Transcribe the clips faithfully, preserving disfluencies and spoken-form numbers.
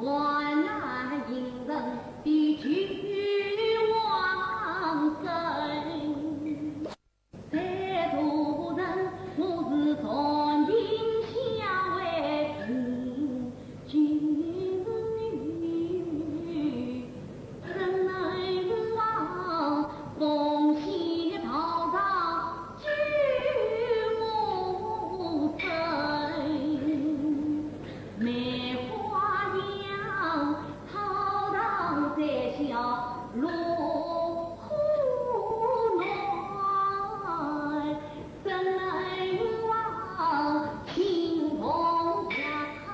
患难隐忍的救亡神。在座人，我是传令下为君，今日 怎能望凤喜桃上救我身？梅花香，桃上再笑落花暖。怎能望清风驾到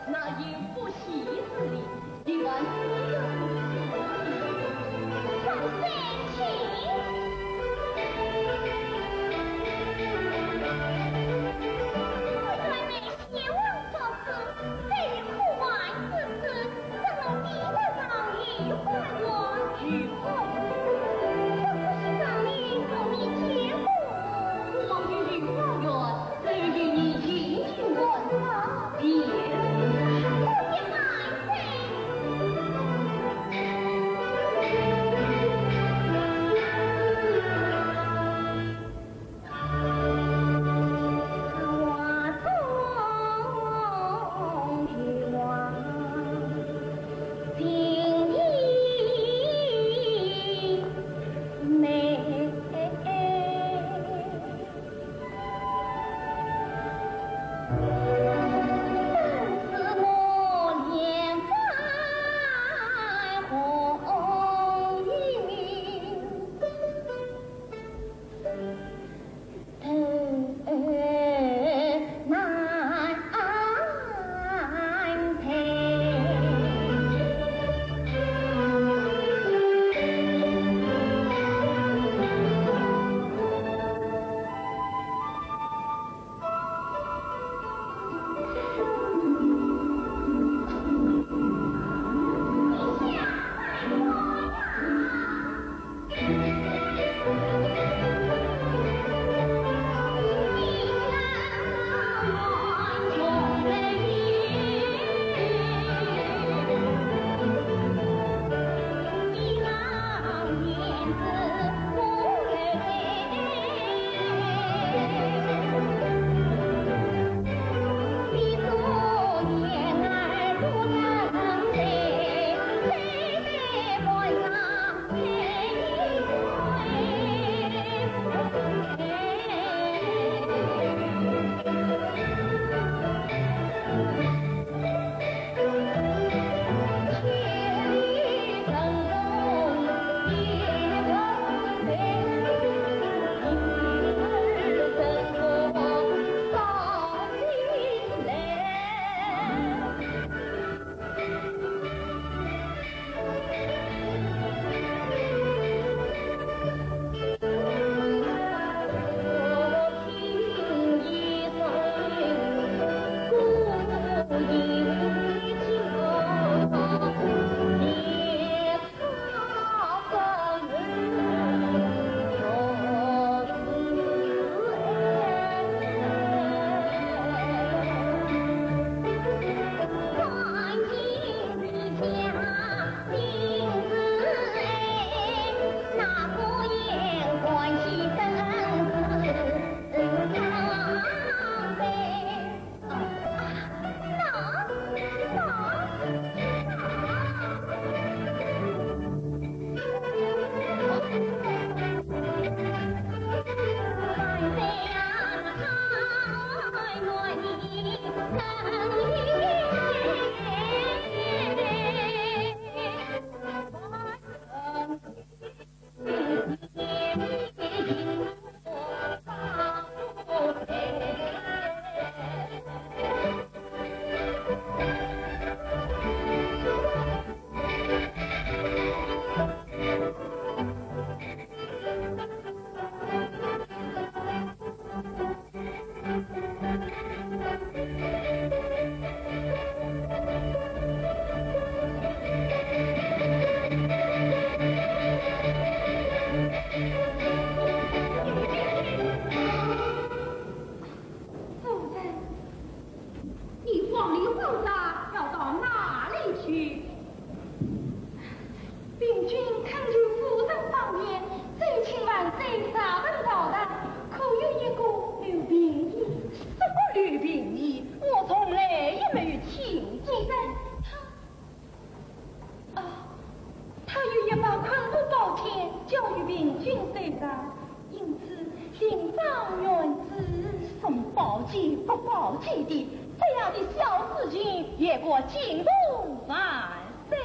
那有不喜之理，你还不知道。放心，请。我妹妹贤王所赐，对于苦患之事，怎能比得上御花园？御花园？我不是让你同你结婚？我与御花园 只有你进京完他别。我也万岁。夫人，你慌里慌张要到哪里去？他有一把昆吾宝剑，交于平君手上，因此心上愿之。送宝剑不宝剑的，这样的小事情也不惊动万岁。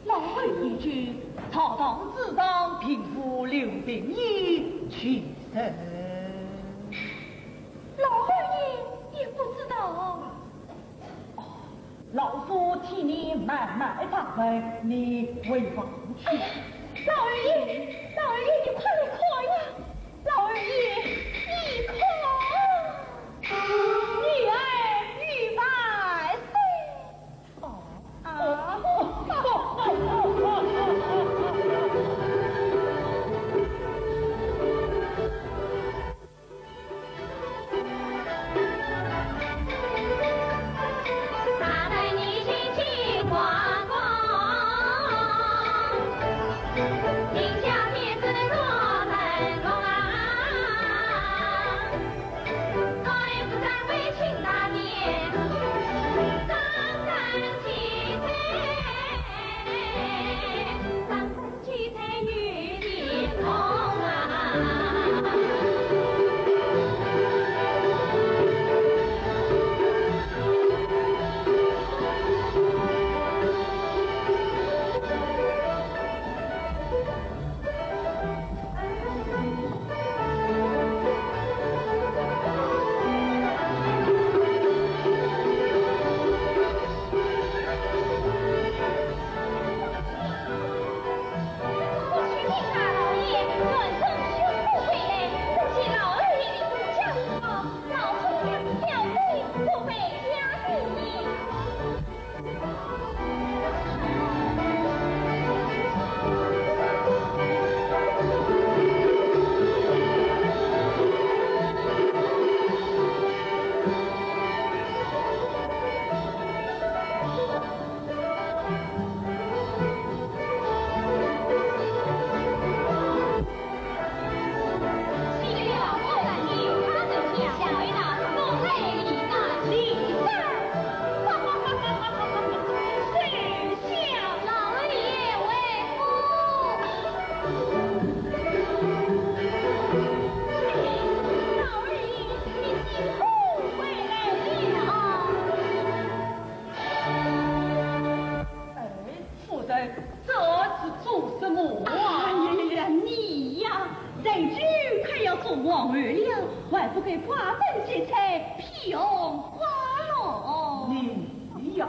老儿言之，朝堂之上，并无刘备一举人。老儿也，也不知道。 哦，老夫替你慢慢打问，你回房去。老儿也，老儿也，你快来看呀！老儿也，你看，女儿与万岁。哦，啊。哎，夫人，这是做什么啊？哎呀，你呀，人就快要做皇后了，还不给寡人些彩，披红挂绿？你呀！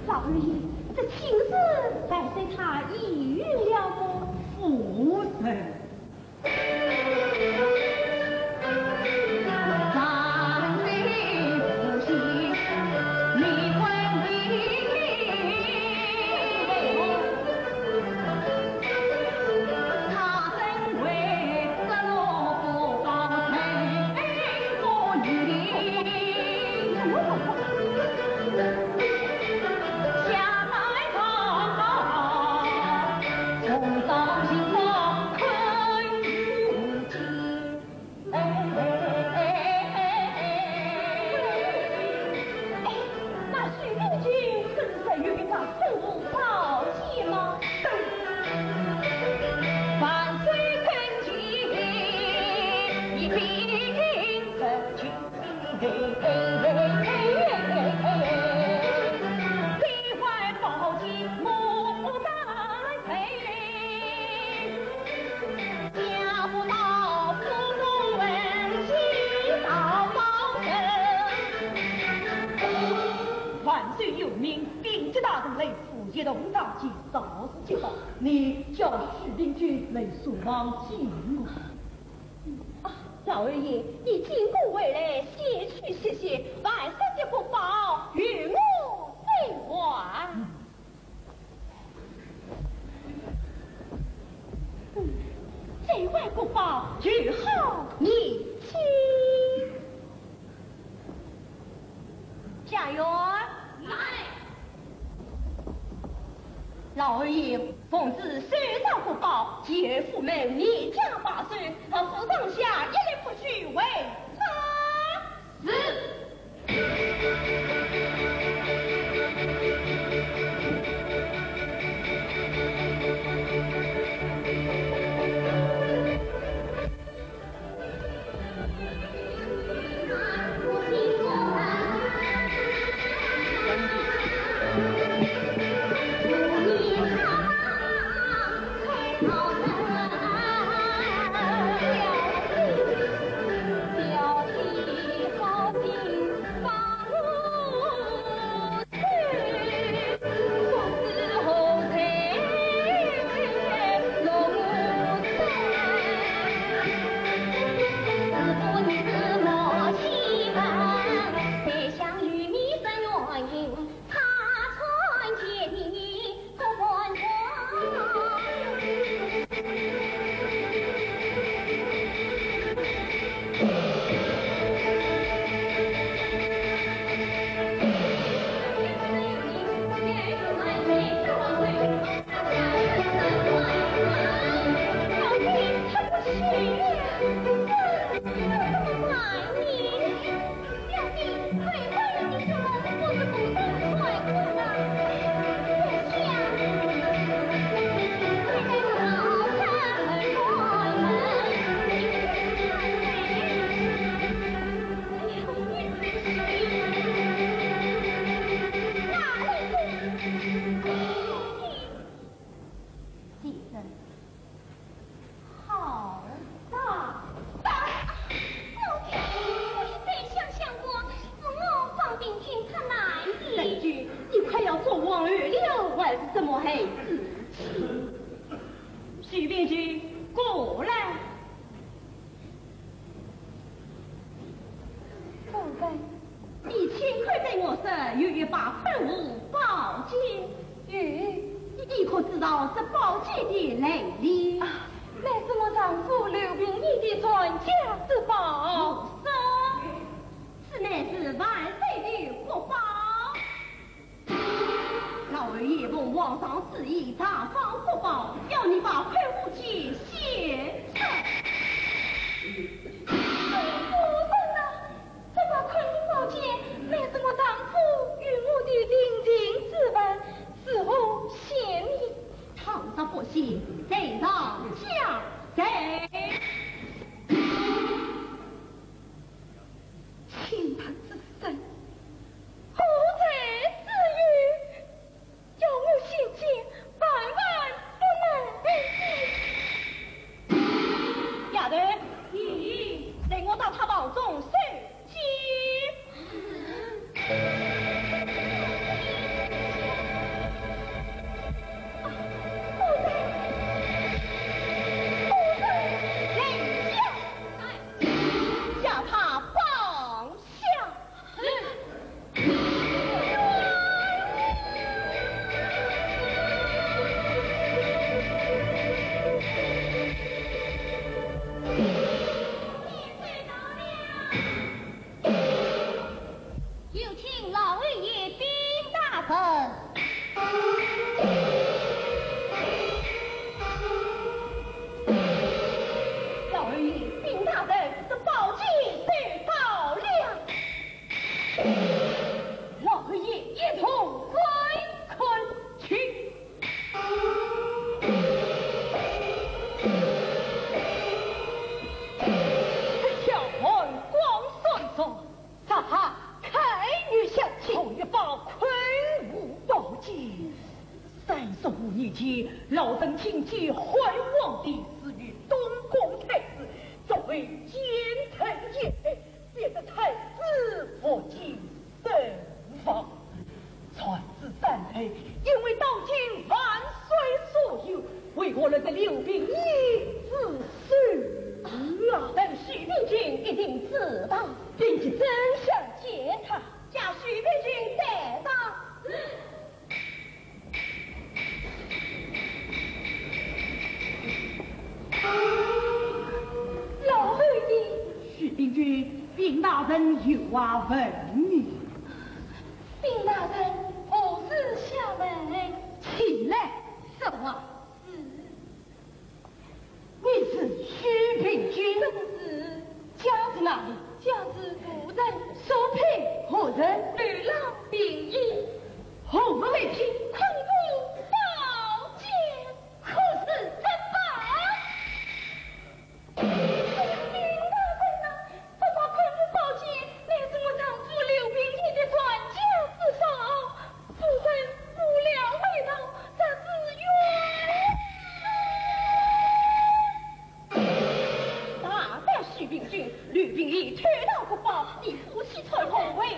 老儿爷，这亲事万岁他已允了么？夫人。哎，那水灵君可是有一把昆吾宝剑吗？万岁跟前，你必定得救。万岁有命，禀接大人，雷府一同召见，赵氏接到，你叫水灵君来书房见我。啊，老儿爷，你进宫回来，先去歇息，晚上接国宝，与我再还。 嗯，这回国宝有好年期。贾云。来。老儿爷，奉旨搜查国宝，前赴门，严加把守，和府上下一律不许违章。是。什么黑事情？许平君，过来。夫人，你亲口对我说有一把昆吾宝剑。有。你可知道这宝剑的来历？啊，乃是我丈夫刘并义的传家之宝。我说，此乃是万岁的国宝。 老二爷奉皇上旨意查访国宝，要你把昆吾剑献出。夫人啊，这把昆吾宝剑乃是我丈夫与我的定情之物，如何献呢？倘若不献，罪上加罪。 请他自首，何罪之有？叫我献剑，万万不能。丫头，你待我到他房中搜监。啊，夫人，夫人，停下！ 将他绑下。有请老二爷禀大人。 老二爷禀大人，这宝剑得到了。老二爷一同观看。请。这条寒光闪闪， 啥？开玉香气。好一把昆吾宝剑！三十五年前，老臣亲见汉武帝死于东宫太子，作为奸臣奸妃，逼得太子服剑身亡。传至三代，因为当今万岁所有，为何落得刘并义之手啊？等许平君一定知道，并且真相见他。 将许平君带上。老二爷。许平君，禀大人有话问你。禀大人，何事相问？起来，说话。是。 你是许平君？正是。家住哪里？家住蒲城。所配何人？刘郎并义。何物为聘？昆吾宝剑。可是珍宝？哎呀，禀大人呐，这把昆吾宝剑乃是我丈夫刘并义的传家之宝，不论武了未到，这是冤。 大胆许平君，刘并义偷盗国宝，你夫妻串通，为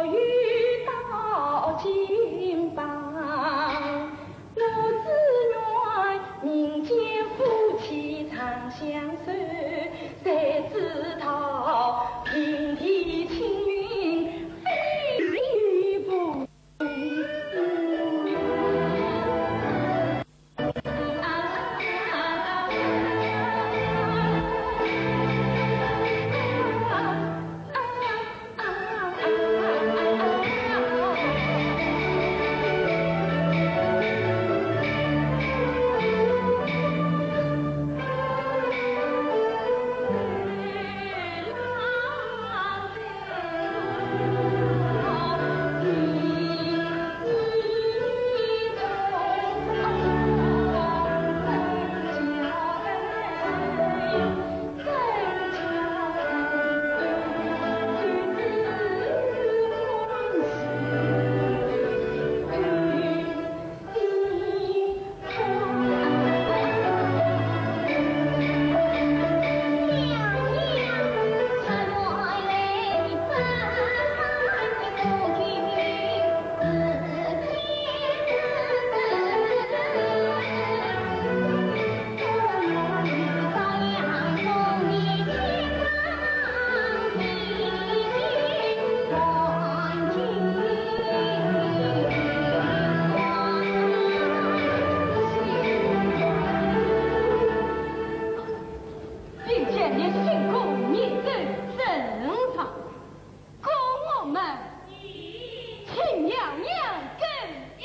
欲到金邦，我只愿民间夫妻长相守，谁知道平地青云飞不动。 并将你新宫女子正房，供我们请娘娘更衣。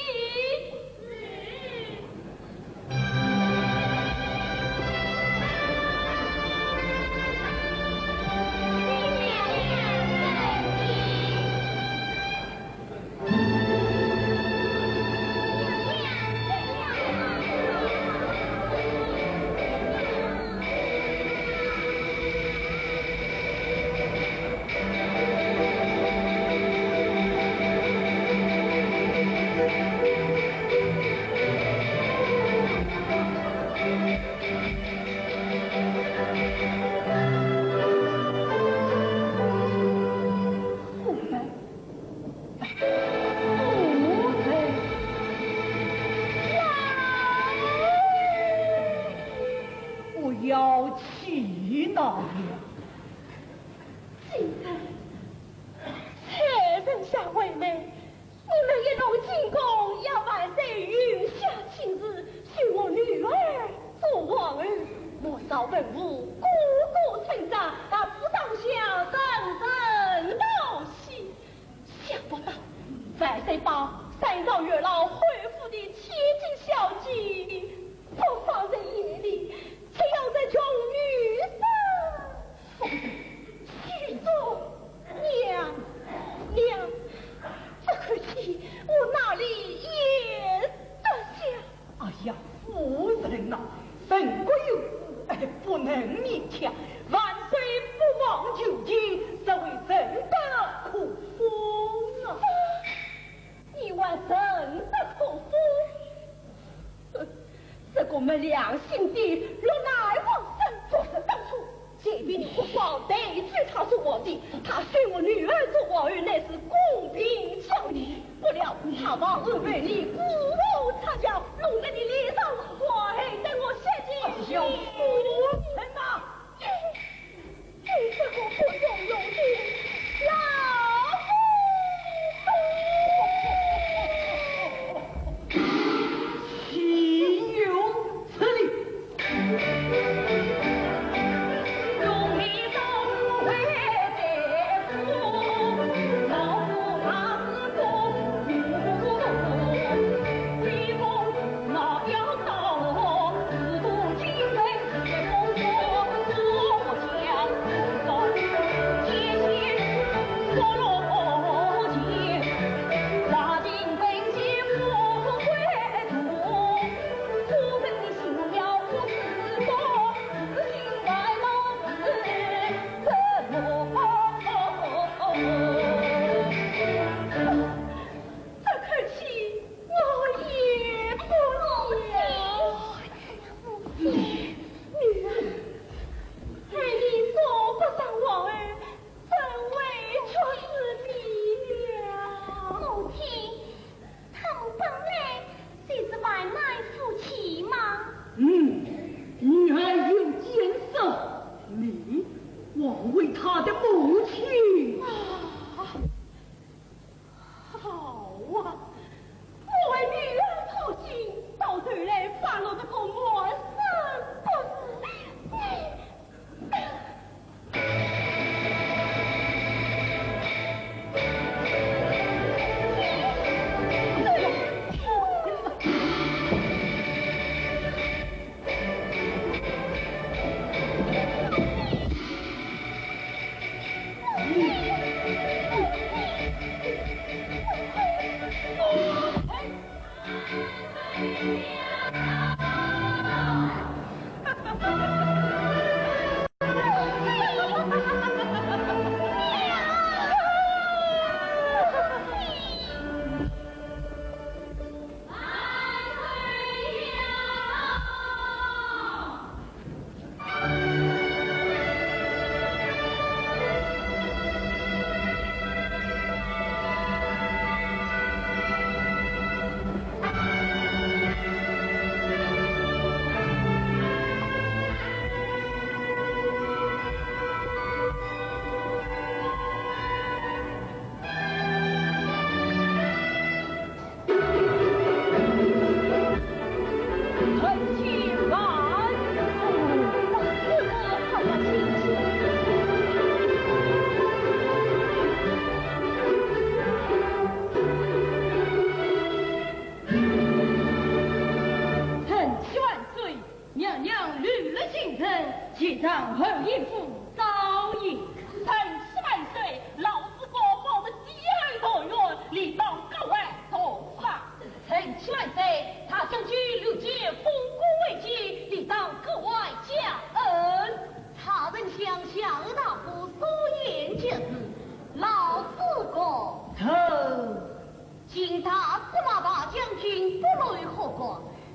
我要气恼了。夫人，夫人下跪了。 你们一同进宫，要万岁允下亲事，许我女儿做皇后。我朝文武个个称赞，大夫当下人人道喜。想不到万岁把三朝元老回府的千金小姐不放在眼里，却要这穷女子 许宗娘，娘，这口气我哪里咽得下？哎呀，夫人呐，人各有志，哎，不能勉强。万岁不忘旧情，实为人德可封啊。你还人德可封？ 这个没良心的落难皇孙，若是当初前边的国王代替他做皇帝，他选我女儿做皇后，乃是公平正义。不料他忘恩负义，故意插脚，弄得你脸上红，还害得我血溅。哎呦，夫人呐！ 你这个不中用的老虎头！岂有此理！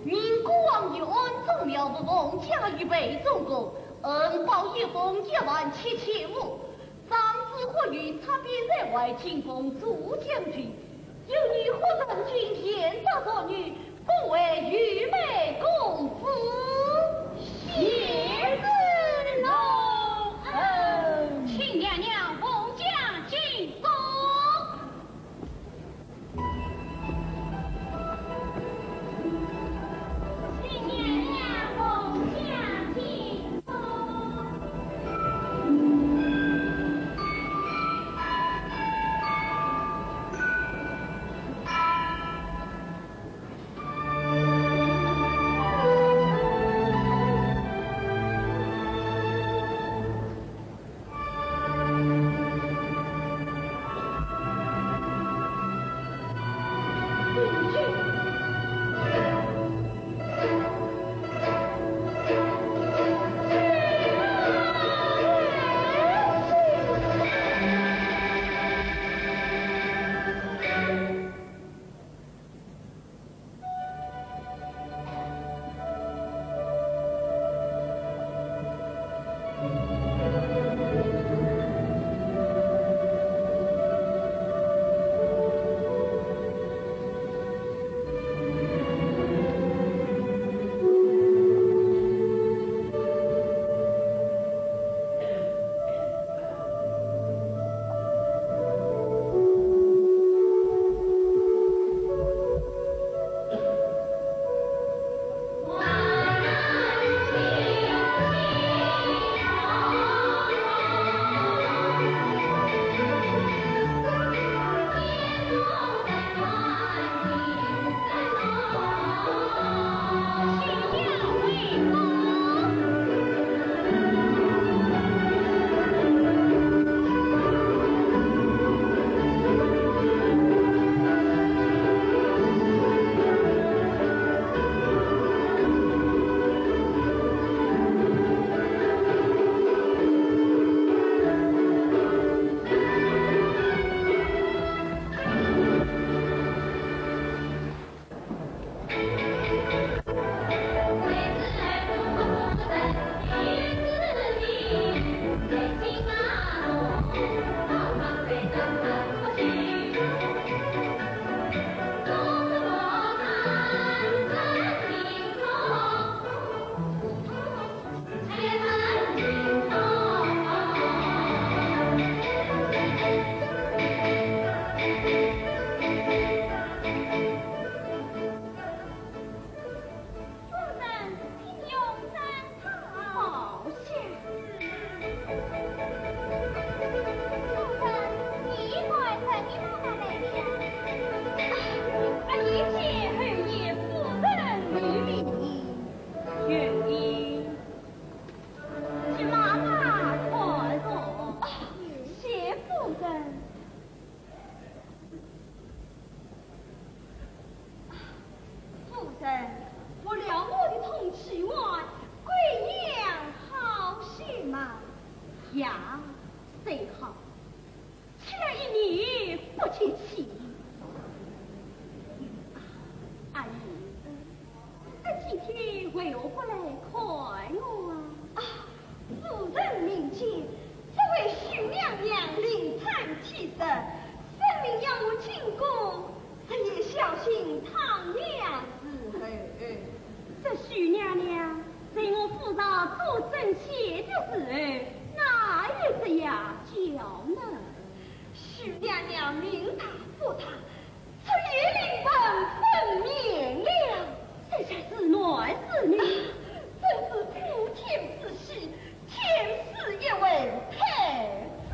明国王有恩，宗庙奉家御备中宫，恩报一封一万七千户，长子或女插边在外，进宫做将军，幼女或成亲，贤达淑女，封为御妹公主。谢主隆恩。请娘娘封驾进宫。 夫人，请用餐。好些。夫人，你快快，你妈妈来了。啊，一切候以夫人之命。愿意。请妈妈坐坐。啊，谢夫人。 夫人，除了我的通气外，贵娘好些吗？呀，虽好，吃了一年不解气。阿姨， 你今天为何不来看我啊？啊，夫人明鉴，这位许娘娘临产体实，分明要我进宫，日夜小心汤药侍候。这许娘娘在我府上做针线的时候，哪有这样教呢？许娘娘命大福大， 出一临盆分娩了。这才是男是女？啊，真是普天之喜，天赐一位太子。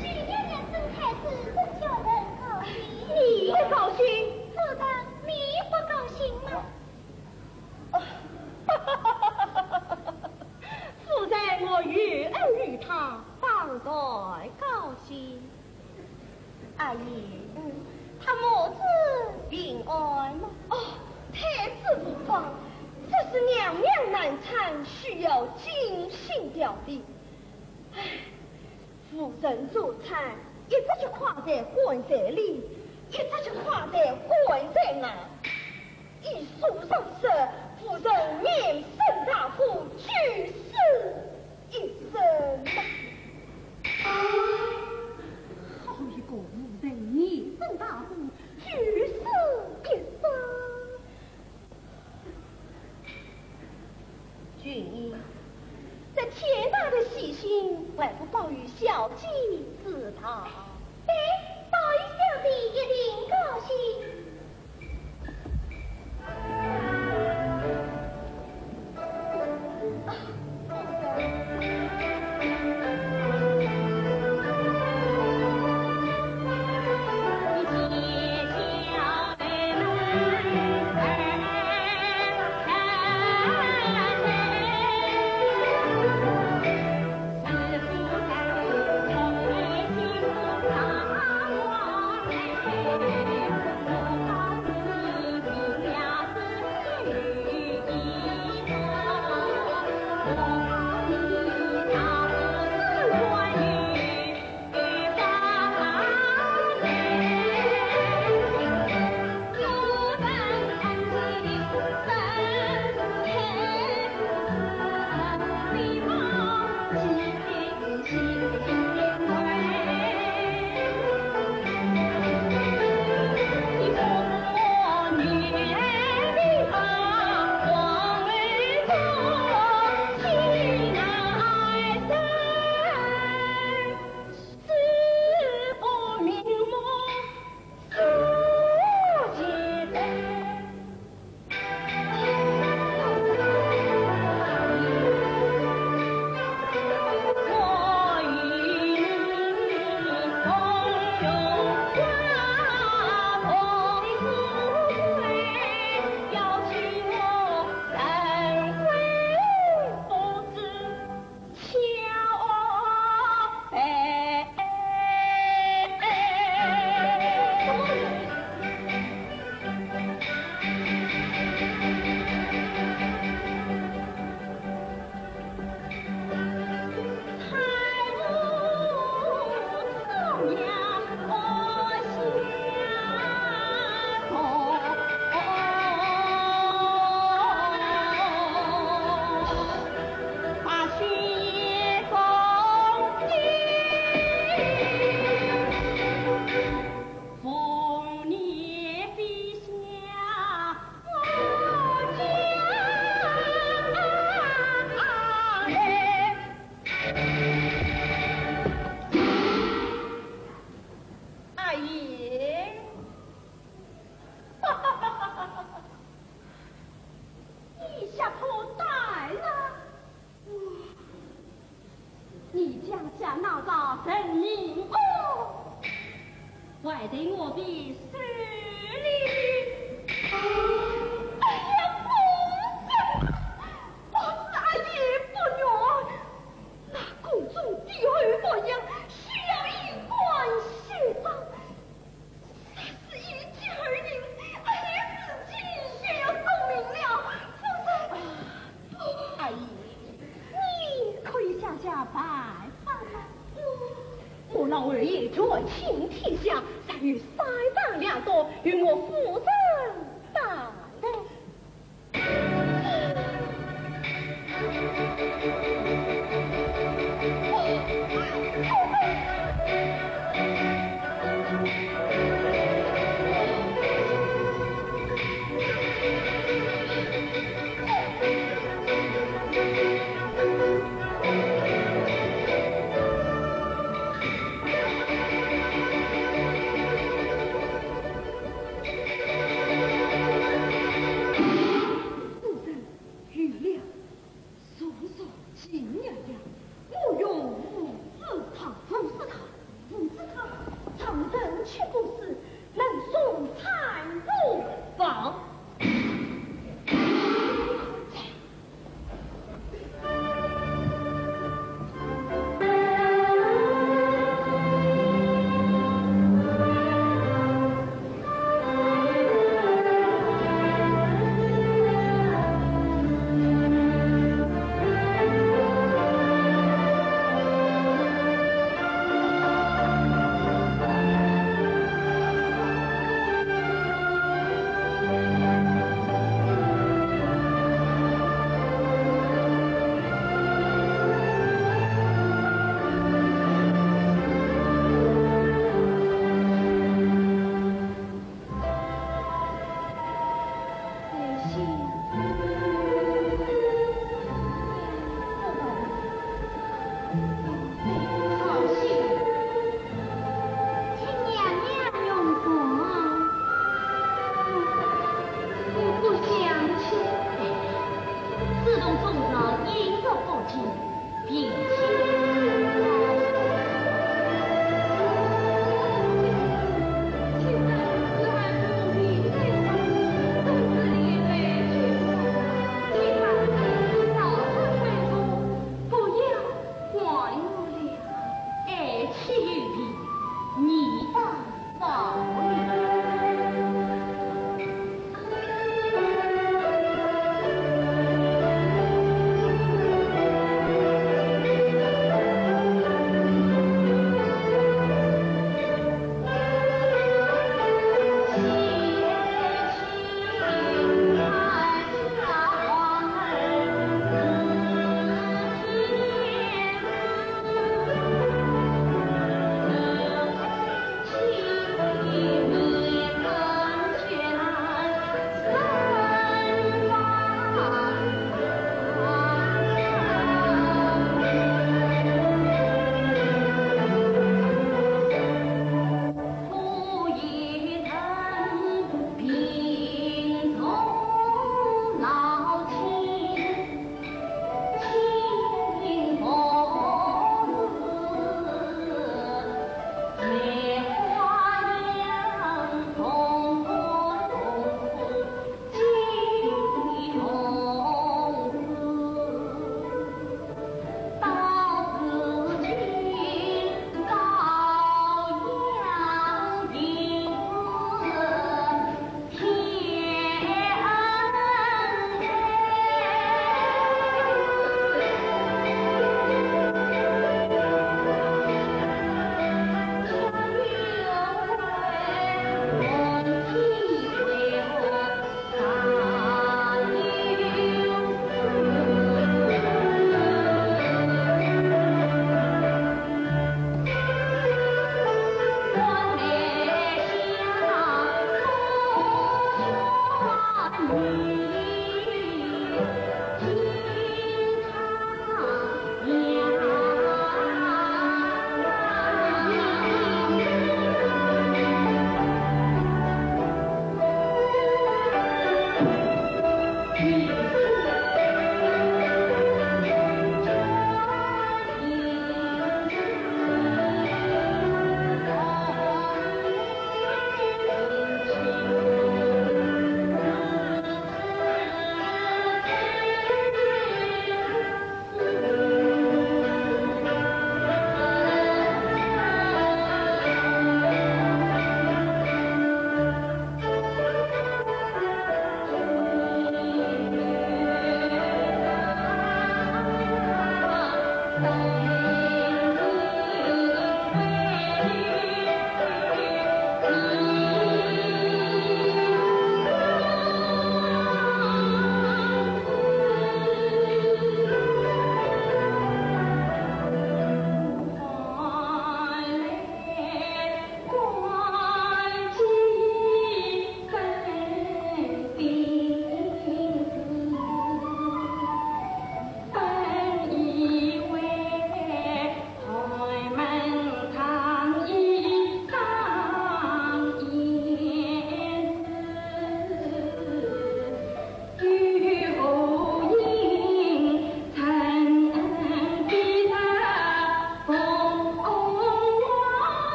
许娘娘生太子，真叫人高兴。你也高兴？自然，你不高兴吗？啊，夫人，我有恩于他，当然高兴。 阿姨，嗯，他母子平安吗？哦，太子无恙，只是娘娘难产，需要精心调理。唉，夫人助产，一只脚跨在棺材里，一一只脚跨在棺材外，一书上说，夫人命沈大夫九死一生呐。好一个夫人命沈大夫九死一生！ 君，这天大的喜讯，还不报与小姐知道？哎，报与小姐一定高兴。啊，夫人。阿姨。 你吓破胆了？你家下闹到人命案，还待我的手里。哎呀，夫人，不是阿姨不愿，那宫中的后驸马需要衣冠禽兽。 是一介儿女，阿姨自己也要送命了。夫人，阿姨，你可以想想办法吗？我老二也权倾天下，尚有三长两短，与我夫人商量。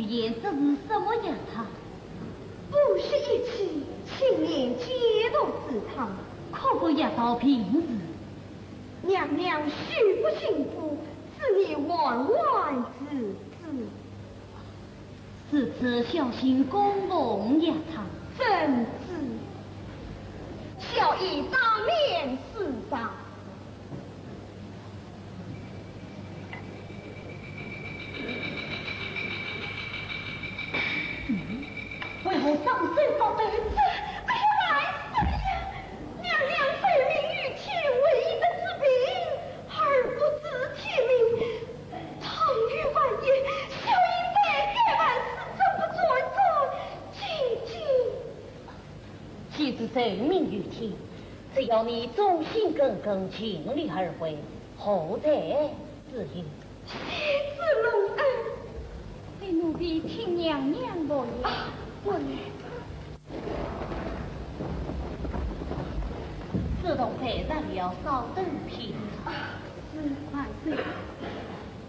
言，这是什么药汤？不是一起青年解毒之汤。可否药到病除？娘娘休不信服，只念万万是子。如此小心供奉药汤。遵旨。小医当面施药。 为何双手发抖？这，哎呀，来，哎呀，娘娘受命于天，唯一的治病，而不知天命。倘有万一，小医百概万死，怎不转转？姐姐。既是受命于天，只要你忠心耿耿，尽力而为，何罪之有？ 谢主隆恩。待奴婢听娘娘佛言。啊，不来。子栋在这里，稍等片刻。啊，是。万岁。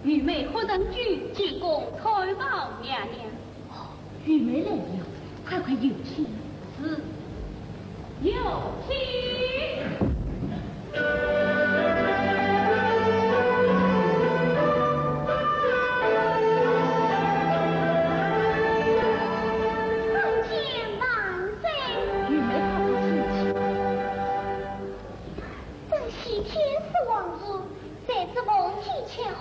御妹何曾居进宫叩报娘娘。 御妹来了，快快有请。是，有请。参见万岁。御妹快快请起。 珍惜天赐皇后，在这凤体乾坤，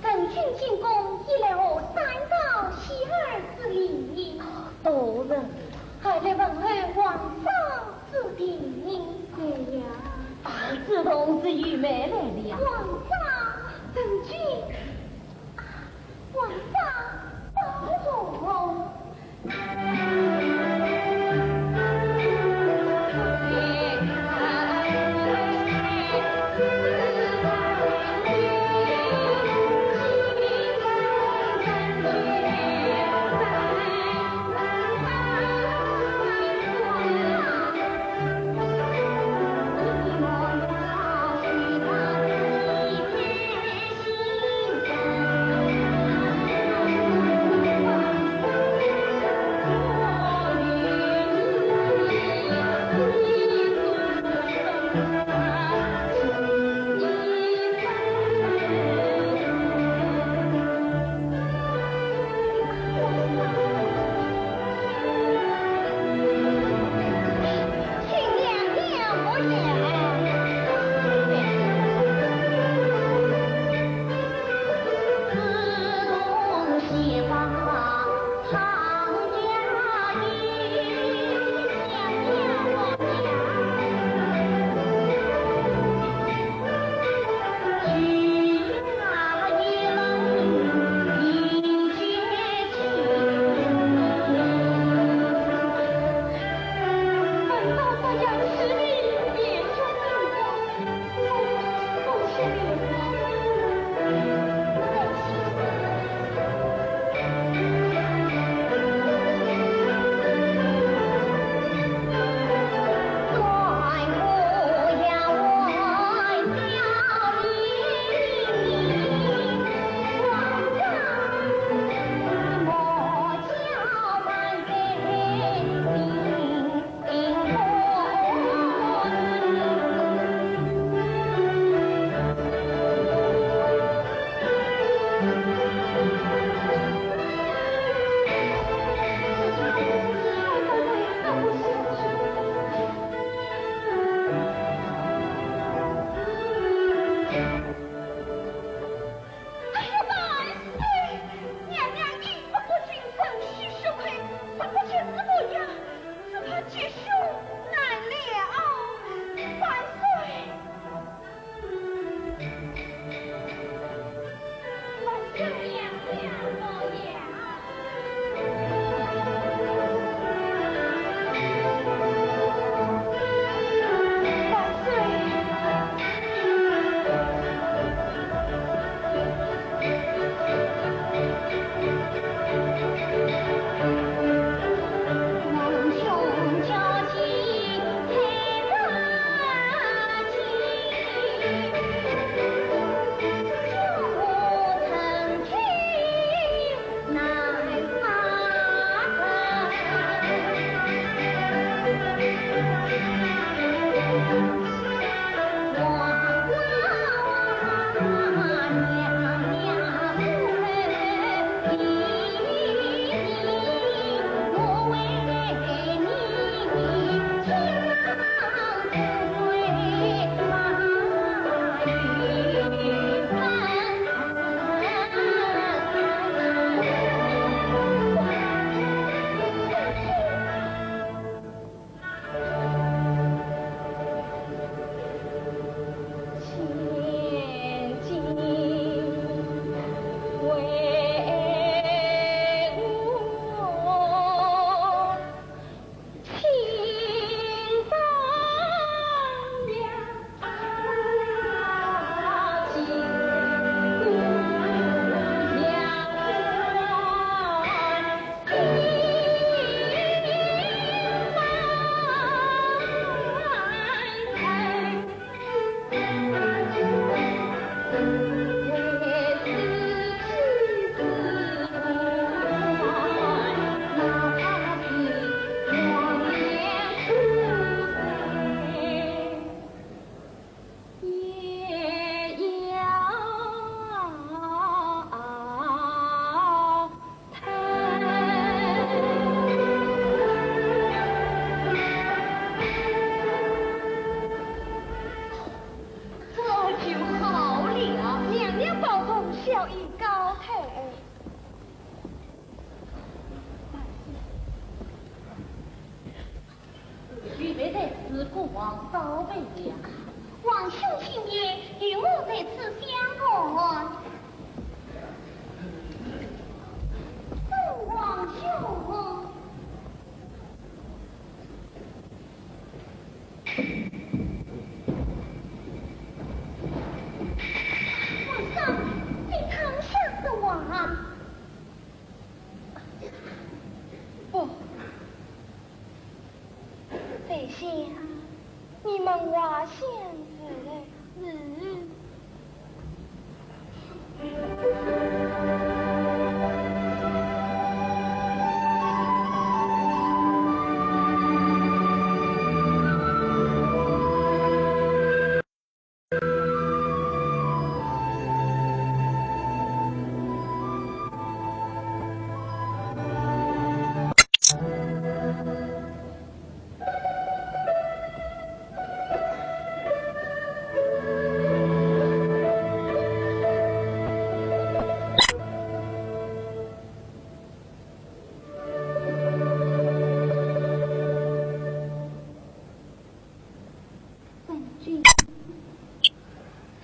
成亲进宫，以来何三到喜儿之礼？多谢。孩儿来问候皇上之病。哎呀，啊，子栋是御妹来了。皇上，成亲。 皇上保重。哎呀，万岁！娘娘因不得君臣，须吃亏，若不吃此补药，只怕吉凶难料。万岁！万岁！娘娘保佑！万岁！已告退。预备在此，国王告退了。王兄请便，与我在此相会。圣王兄。 皇上，你躺下说话。不，谁先？你们话先是来。是。圣君，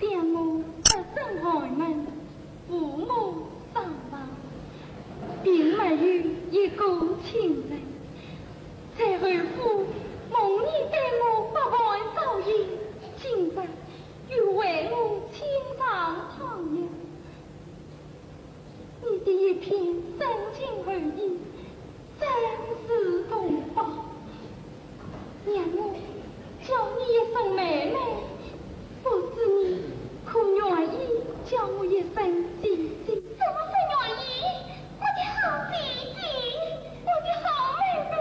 想我出身寒门，父母双亡，并没有一个亲人。在侯府蒙你对我百般照应，今日又为我亲上汤药。 你的一片深情厚谊，真是同胞。让我叫你一声妹妹，不知你可愿意叫我一声姐姐？怎么不愿意？我的好姐姐，我的好妹妹。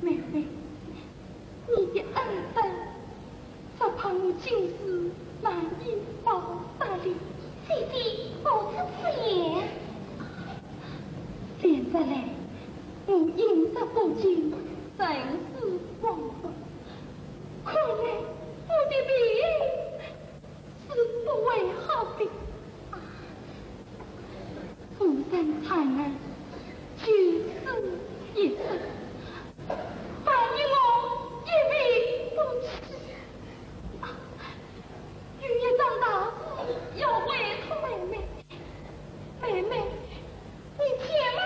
妹妹，你的恩德，只怕我今世难以报答哩。姐姐，何出此言？连日来，我饮食不进，神思恍惚，看来我的病 是不会好的。啊，浮生刹那，九死一生，万一我一病不起，啊，有一桩大事要委托妹妹，妹妹， 你千万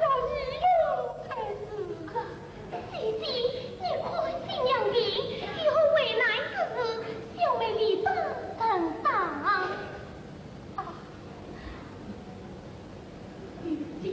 要依我才是啊。姐姐，你宽心养病，以后为难之事，小妹理当承担。啊，如今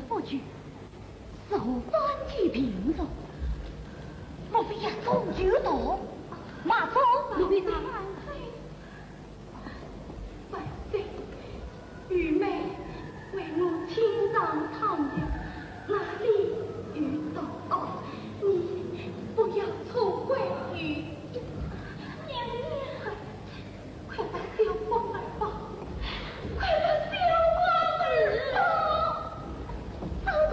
不久，似乎万箭平中，莫非夜中有逃？马忠，你在哪里？万岁，愚妹为我清唱唱了，哪里有逃？你不要错怪于娘娘。 快把小凤儿抱，快把小凤儿抱！张通，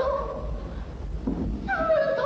张通！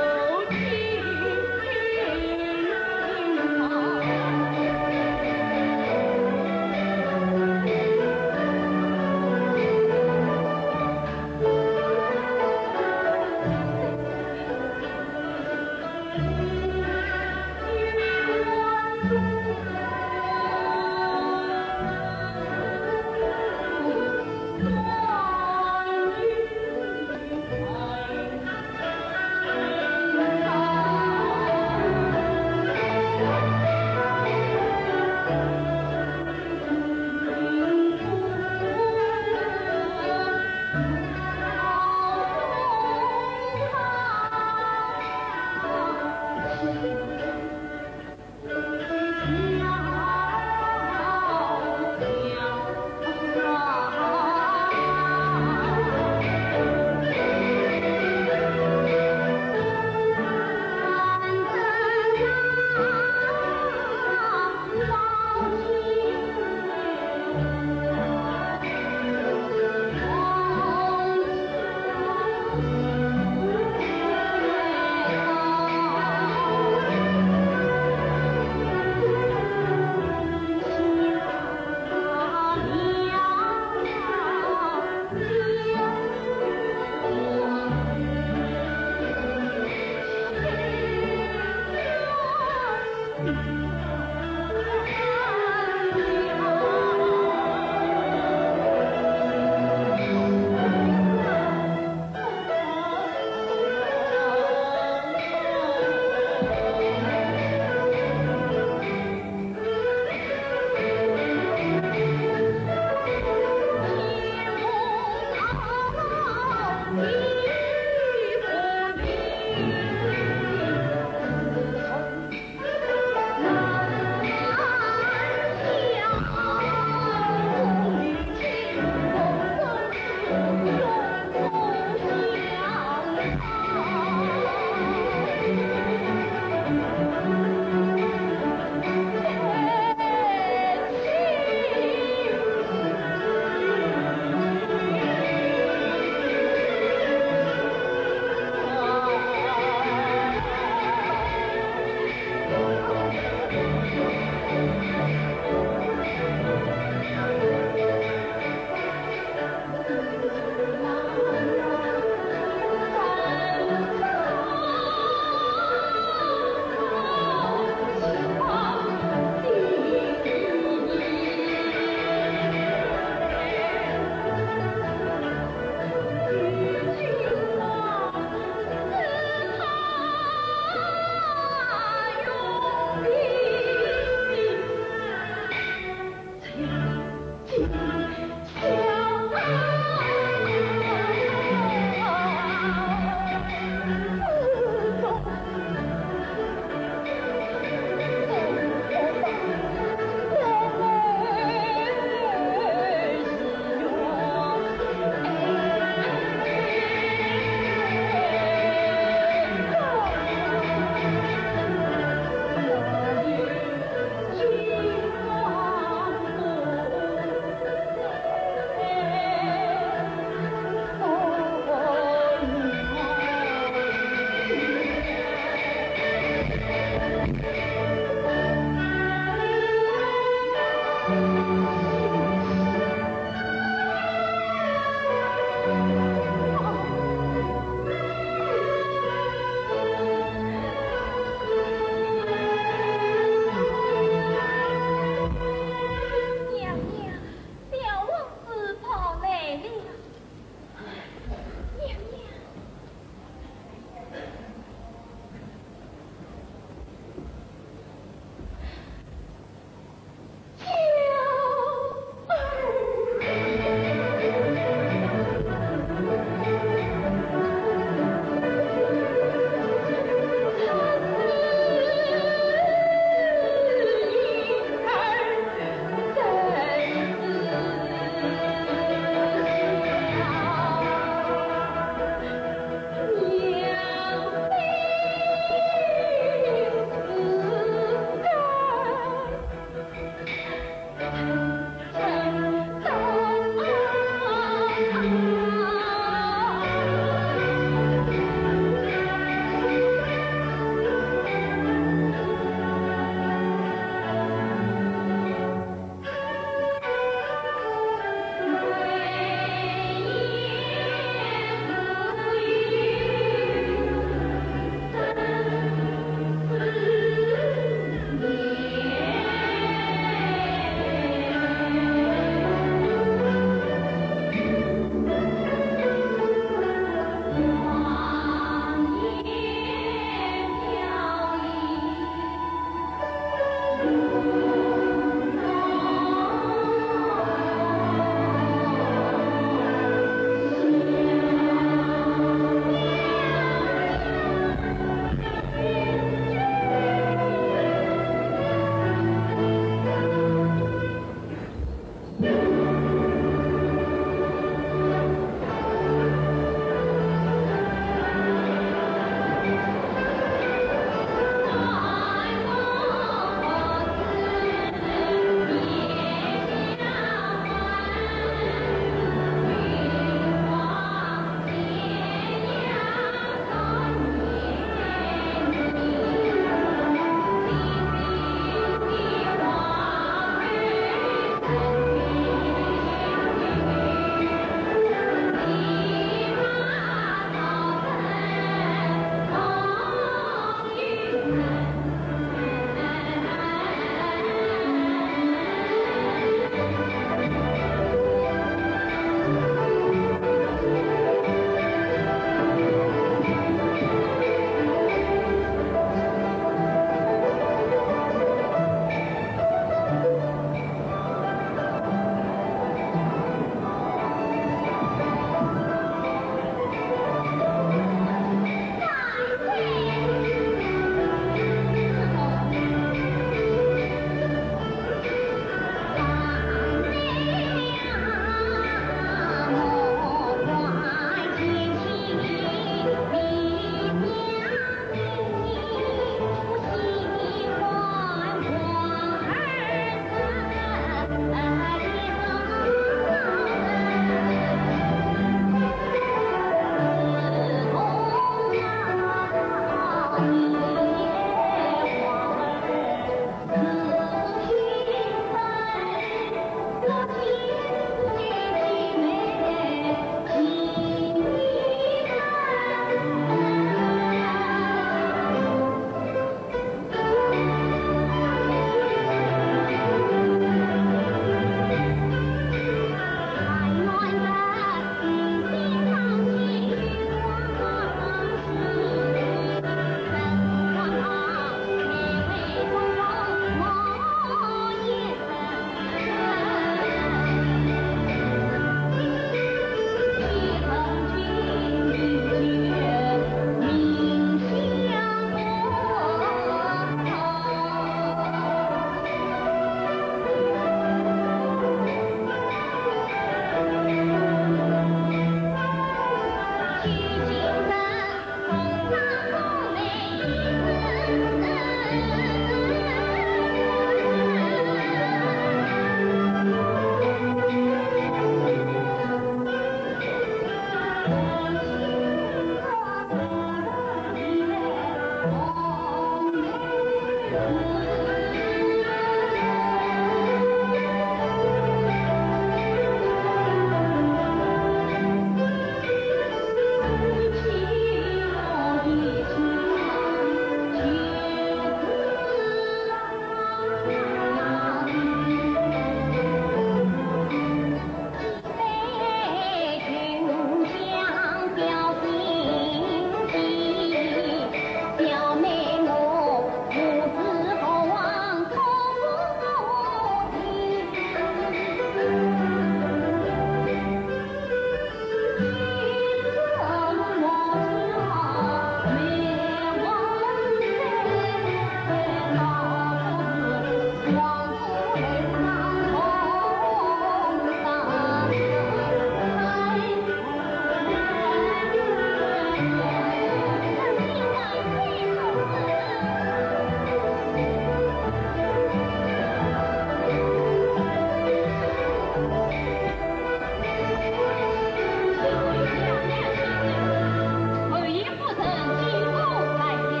侯爷夫人，请过来呀。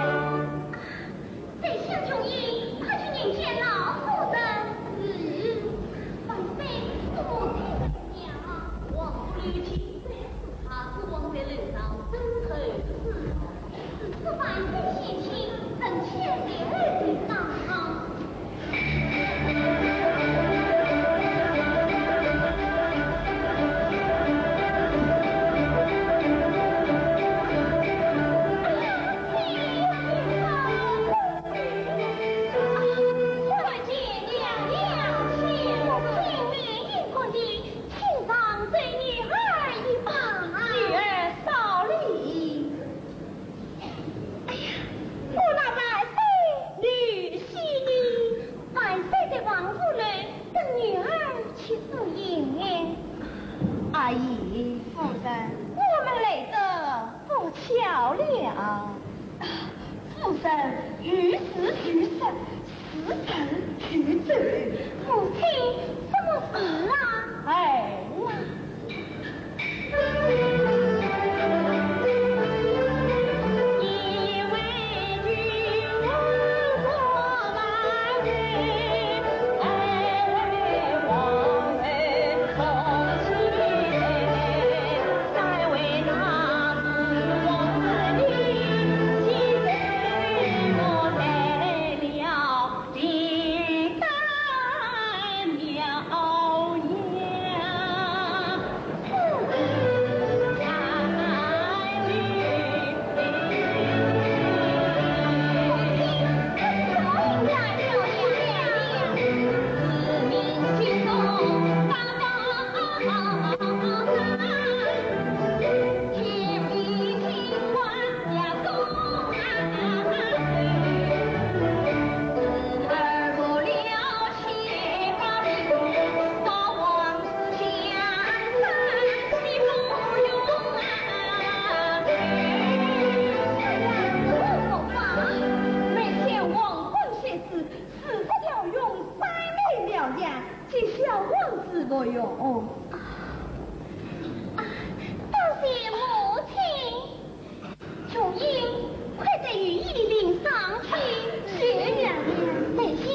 宰相穷英，快去迎接老夫人。是。万岁，我听了。王府里请罪，他是王在楼上等候的。 此番的喜庆，等闲的儿女当好。女儿少礼。 哎呀，我那万岁女婿呢？万岁在王府里等女儿去侍应。阿姨，夫人，我们来得不巧了。夫人，有事就说， 是，是，是，母亲，什么事啊？儿啊。每天黄昏写诗，四十条云，三昧妙言，几小王子不用。啊，多谢母亲。 穷英，快在御医里领伤去。是，娘娘。宰相，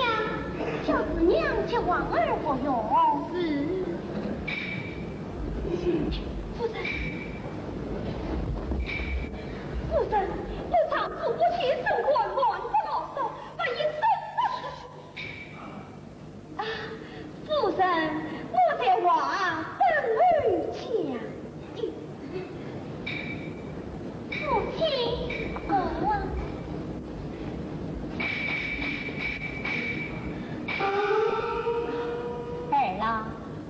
叫子娘接王儿服药。是。夫人，夫人，我常住不起，身患慢发牢骚，万一生了 啊，夫人，我在外等候家。母亲，我……儿啊，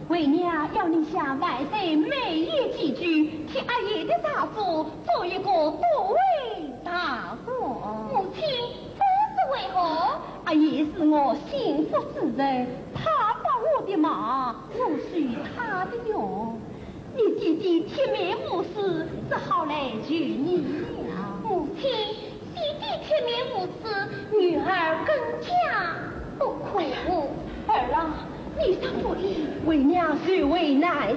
为娘要你向万岁美言几句，替阿爷的丈夫做一个对 大哥。母亲，这是为何？阿爷是我心腹之人，他帮我的忙，我受他的用。你爹爹铁面无私，只好来求你了。母亲，爹爹铁面无私，女儿更加不可。儿啊，你说不依，为娘受为难了。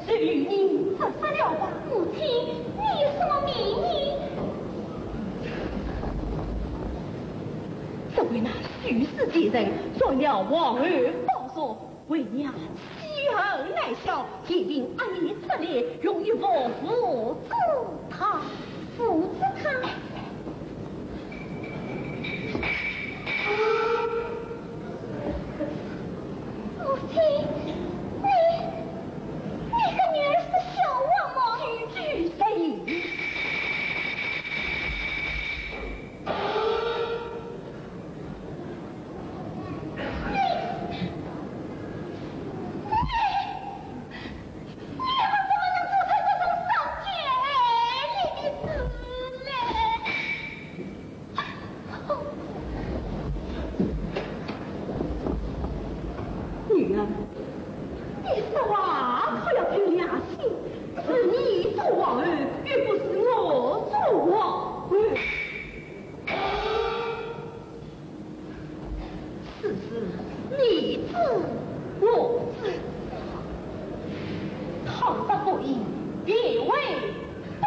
是与你自杀了吧？母亲，你有什么名医？只为那许氏贱人占了皇后宝座，为娘妻儿难消，一定阿爷出来，用一副符咒他。符咒他？ 母亲，你，你的女儿是小王吗？你，你，你，你怎么能做出这种伤天害理的事来？ 女儿，你说话可要凭良心，是你做皇后，又不是我做皇后。此事你知我知，倘若不依，便为不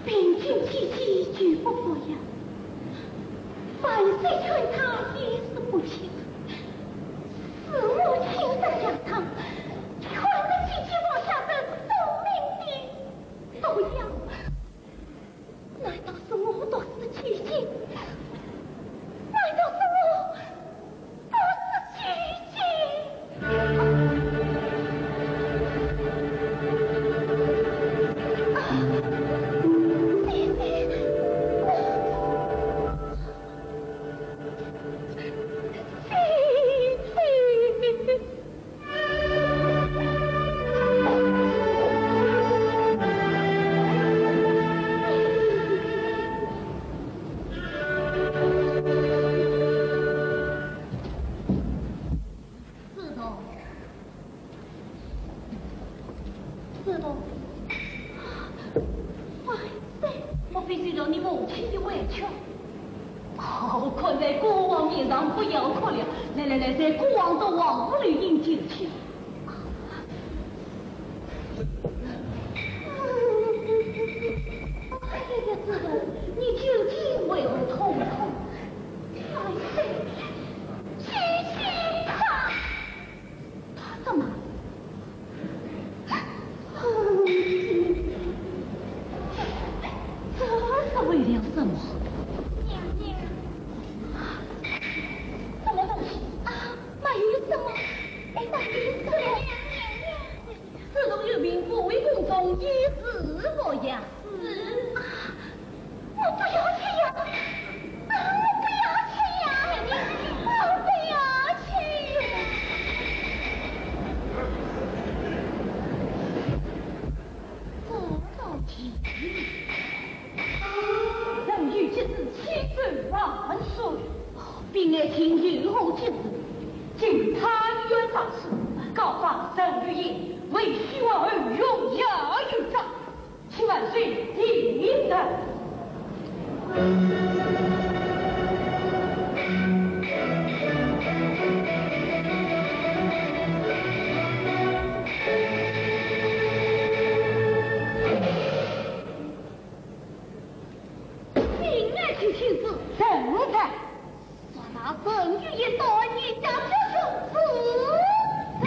病进几期就不服药，万岁劝他也是不听，是我亲身药汤，劝他几期服下这送命的毒药。难道是我毒死九斤？难道是我 子龙，子龙，万岁！莫非是你母亲的委屈？哦，看在国王面上，不要哭了。来来来，在国王的王府里饮酒去。哎呀，子龙，你究竟为何痛哭？万岁！ 他怎么？这是为了什么？娘娘。什么东西？啊，没有什么。哎，没有什么。娘娘，娘娘。子龙有病，不回宫中，以死服药。是。啊， 我不要吃药，啊，我不要吃药，我不要吃药。这道题，人有急事千万岁，病来请有何急事？请参见大书，告发人有言，为许王后用药有诈。 请万岁定夺。命案提亲事，正在。说那人有一刀，一家之主，是谁？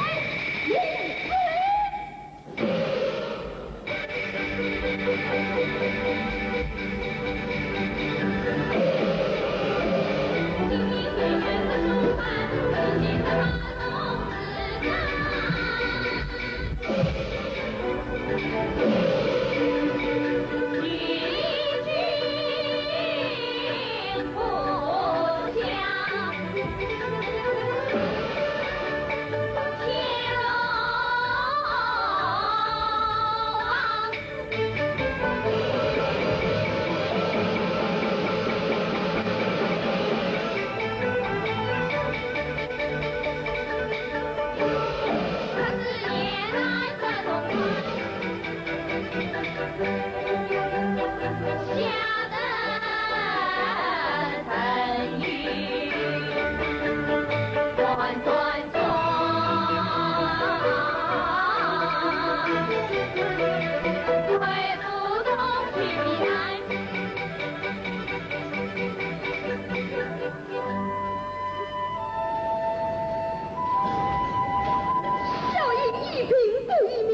小爷一病不一命，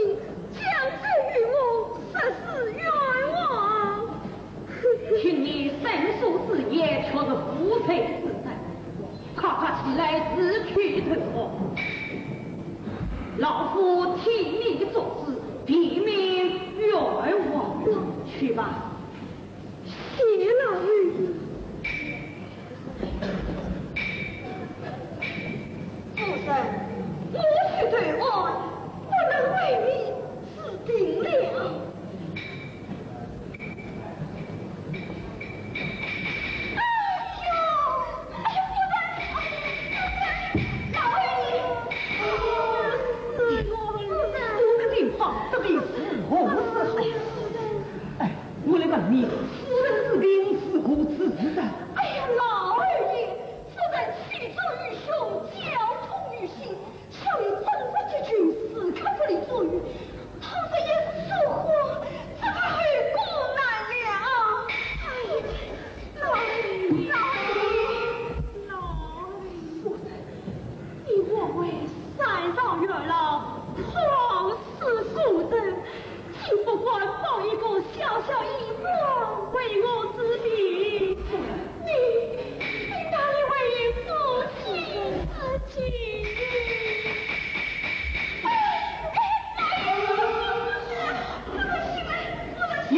将军与我实是冤枉。听你申诉之言，却是无罪之身，快快起来自取头哦。老夫替你作主，避免冤枉。去吧。 谢老爷。夫人，我许对案不能为你治病了。哎呦，哎呦，夫人，夫人，老爷，哎呦，夫人。这个地方，这里是何处？哎， 我来问你，夫人治病是何治的？哎呀，老爷，夫人气喘于胸，脚痛于心，小爷诊治急救，时刻不离左右。倘若一时疏忽，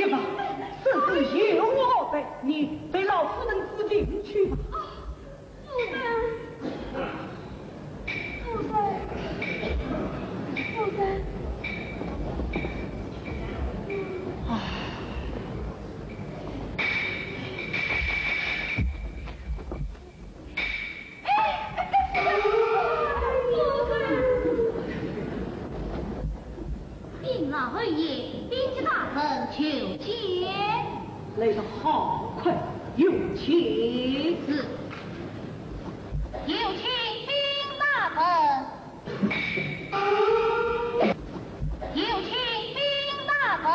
吧，此事由我安排，你随老夫人之令去吧。夫人，夫人，夫人。啊。 禀老侯爷，兵部大人求见。来得好快，有请。是。有请兵部大人。有请兵部大人。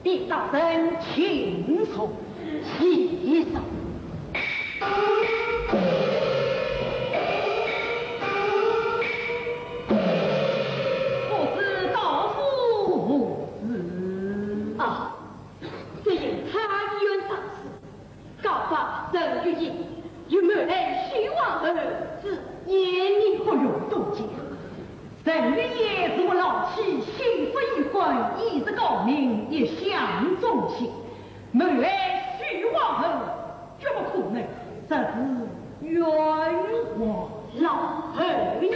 兵部大人，请坐。请坐。不知道父何事？啊，只因参议院大事， 告发陈玉英与谋害许王后之嫌疑，何用多讲？陈玉英是我老妻，心腹一官，意志高明，一向忠心，谋害许王后，绝不可能，这是冤枉。老侯爷。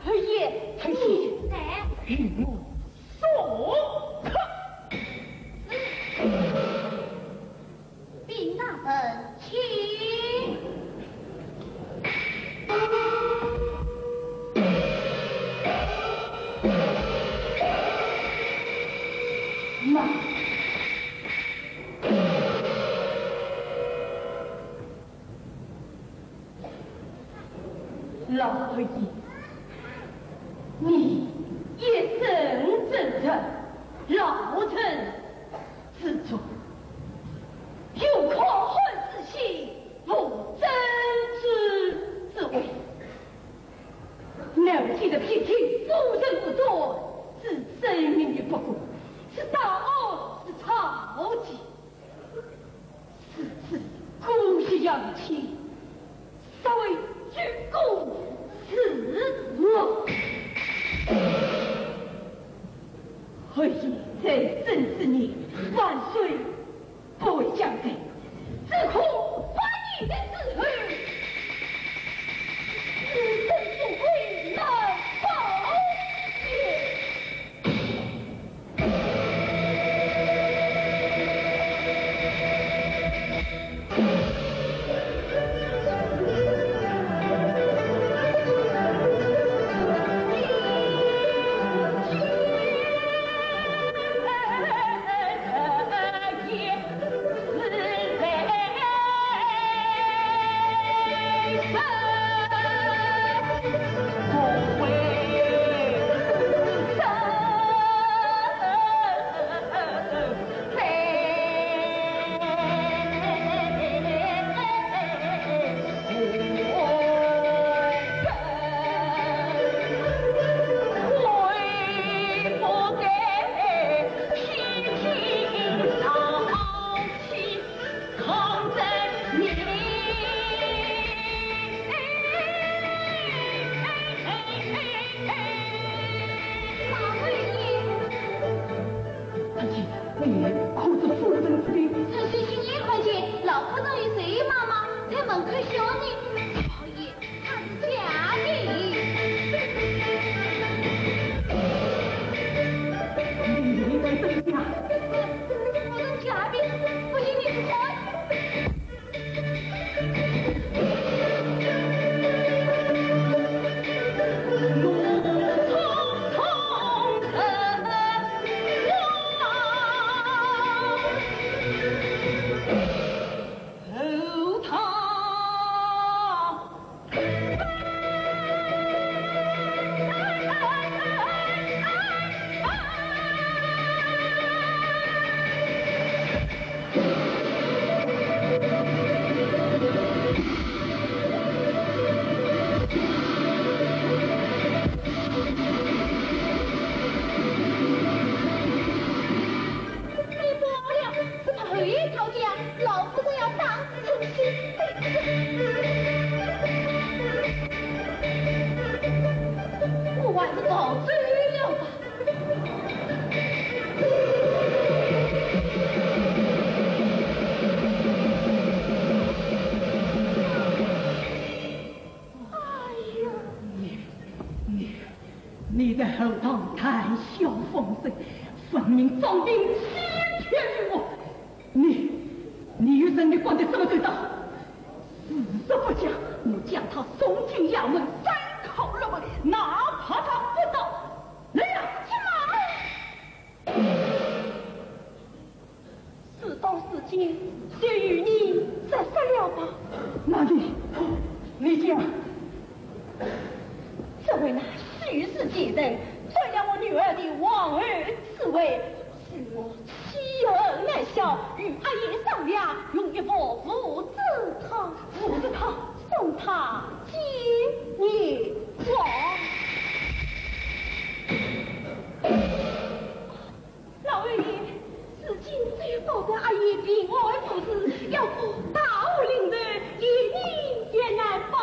侯爷，侯爷，来。与我送客。禀大人，请。你一生忠臣，老臣之重，有匡汉之心，无争执之为。老臣的脾气，夫人不多，是生命的不公，是大恩，是草芥。 是，是，姑息养妻，实为举国之耻。何以在生之年，万岁不会降罪，只可八年的时候，子孙富贵难保全。 大姐，你可知夫人之病？这些年看见老夫人与谁妈妈在门口笑呢？讨厌，她是假的。你，你在说假？我是假的，不信你去看。 你不了，怎么后一条街啊？老夫子要打出去。我还是逃走了吧。哎呀！你，你， 你在后堂谈笑风生，分明装病欺骗于我。你，你与人，你管得这么周到？事实不讲，我将他送进衙门，三叩六问，哪怕他不招。来呀，去马！ 事到如今，就由你说了吧。那你，你讲。这位乃许氏奸臣，占了我女儿的皇后之位，是我妻儿难孝，与阿爷商量，用一幅父子汤，父子汤送他见阎王。 老爷，如今只有保着阿爷平安无事，要我大祸临头，连命也难保。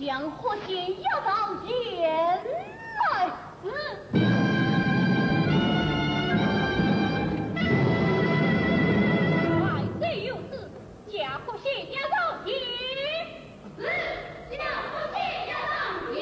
将霍兴押上前来。是。万岁有旨，将霍兴押上前。是，将霍兴押上前。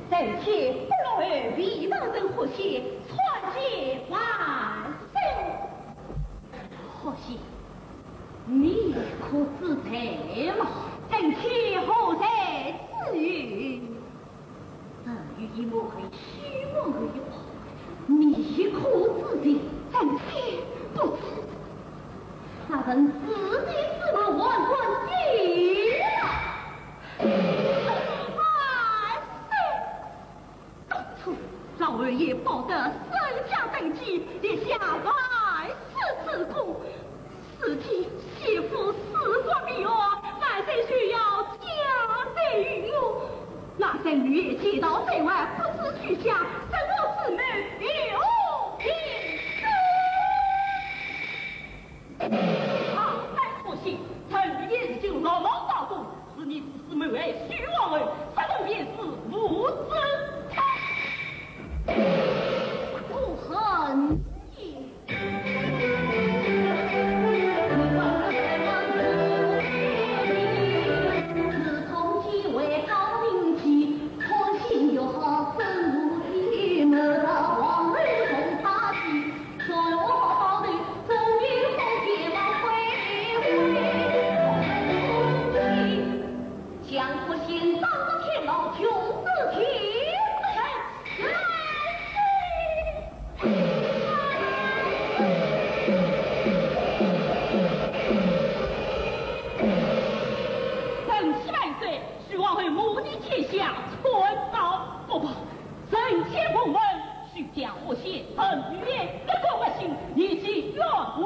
臣妾不露而别，冒认霍兴，参见万岁。霍兴，你可知罪吗？臣妾何罪之有？ 这与一幕很虚妄的一幕，你可知罪？臣妾不知。那人自己是我万万的了。万岁！当初老二爷保得身家登基，立下万世之功， 事体，媳妇死活未完，万岁就要加罪于我。那人女也见到罪犯，不知去向，生活之门有定数。好，再可惜，陈玉也已经落网大功，是你自私谋害许皇后，杀人便是无知。可恨也！ 将霍兴当作天牢，处之天譴。臣妾万岁，许皇后母仪天下，寸草不拔。臣妾奉命，须将霍兴、陈玉、各个不幸，一起冤枉。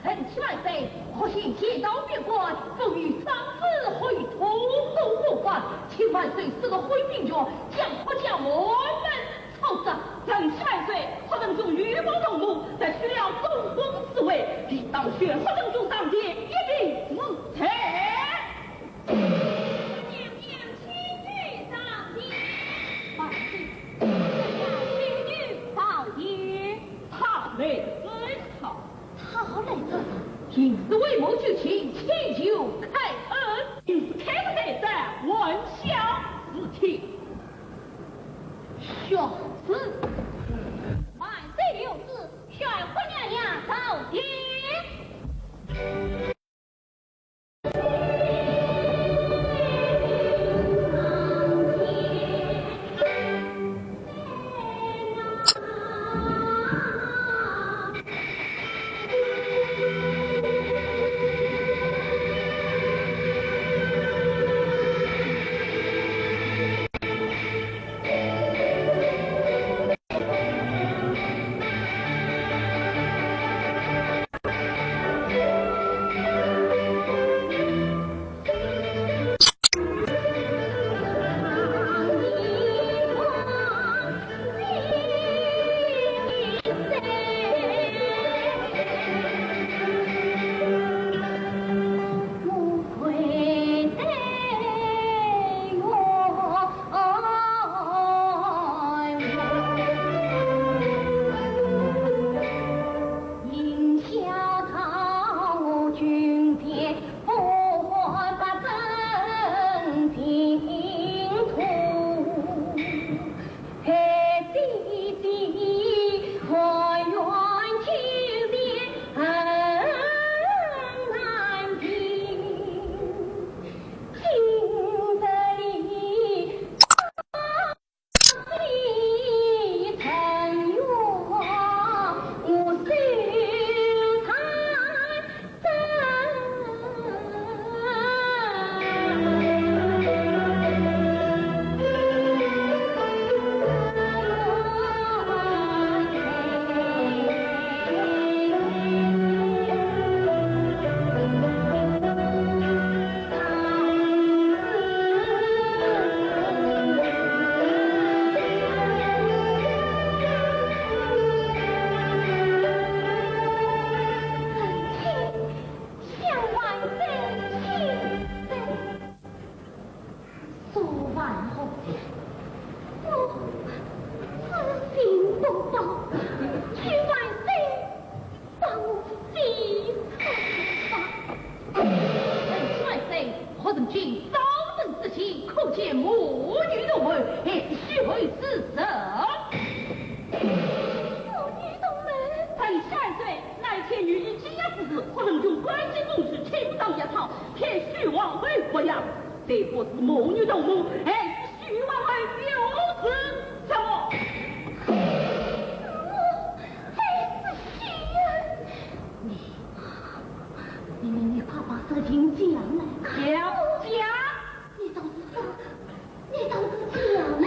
臣妾万岁，霍兴奸盗百官，不与长子回土，不不管，请万岁赐个回兵权，将霍家满门抄斩。臣妾万岁，霍正中与谋同谋，夺取了中宫之位，理当选霍正中上殿，一并治罪。娘娘请御上殿。万岁，臣家请御上殿。他来了。 他来了。平日为母求情，请求开恩。平日开恩难斩，还小事情。宣旨。万岁有旨，宣霍娘娘上殿。不是可能用关进宫去，请不到一趟，天许皇后不要，这不是母女同盟，还是许皇后有事什么？还是许啊！你，你，你，你快把事情讲来。讲，讲。 你倒是说，你倒是讲呀！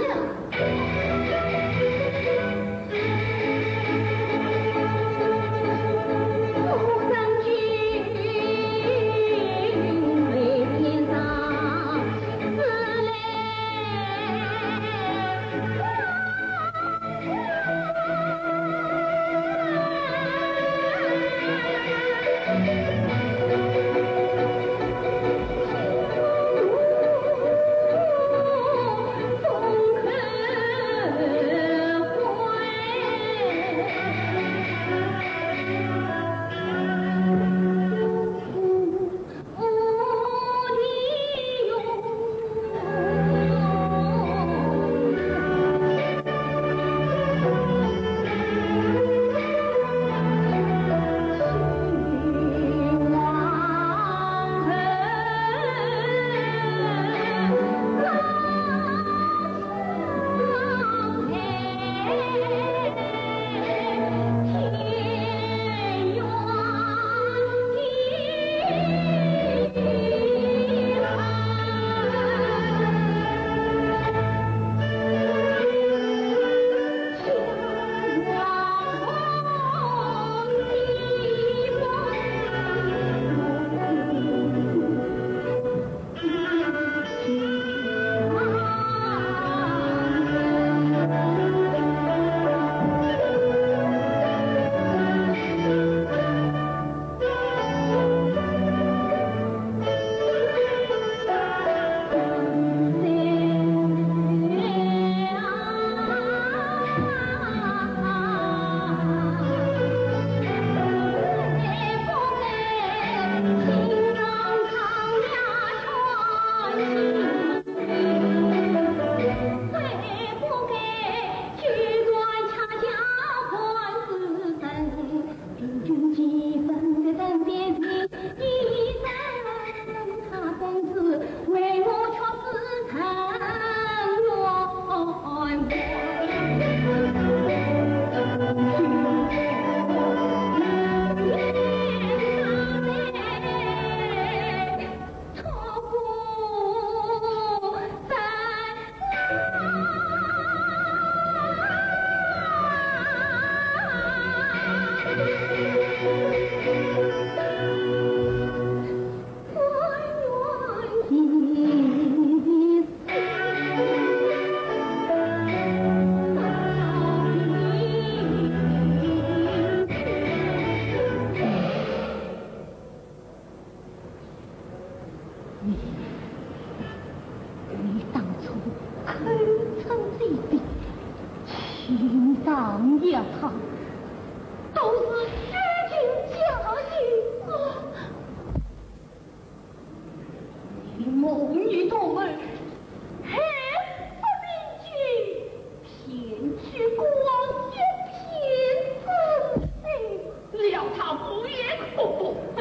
你，你当初口称帝嫔，情长一趟，都是虚情假意啊！你母女同盟，害死明君， 骗取光阴，骗子。哎，料他胡言，不不，哼，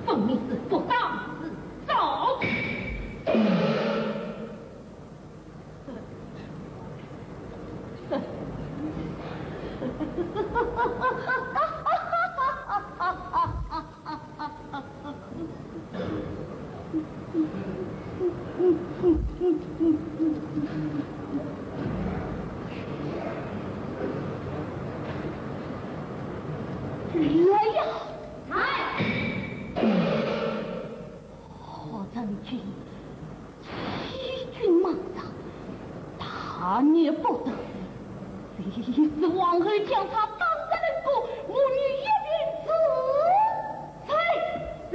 分明是不打自招。来呀！在。何将军 欺君罔上，大逆不道！这一次皇后将他打入冷宫，母女一并自裁。是。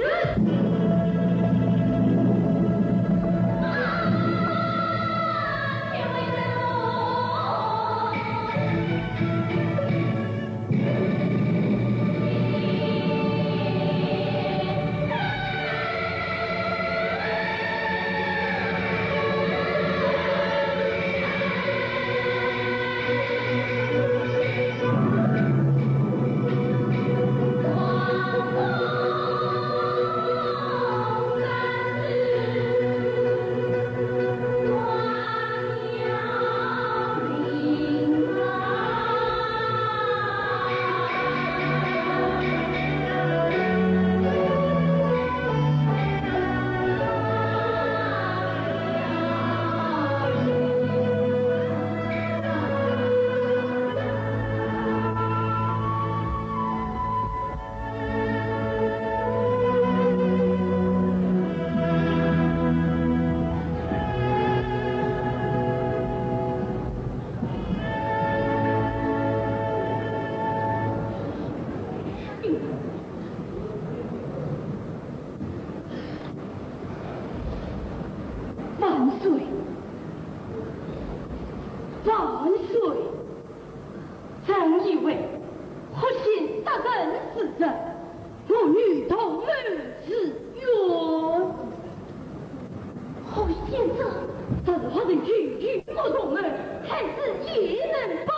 万岁！万岁！朕以为，霍兴杀人是实，我女同谋是冤。霍兴者，是何人与我同谋，还是也能报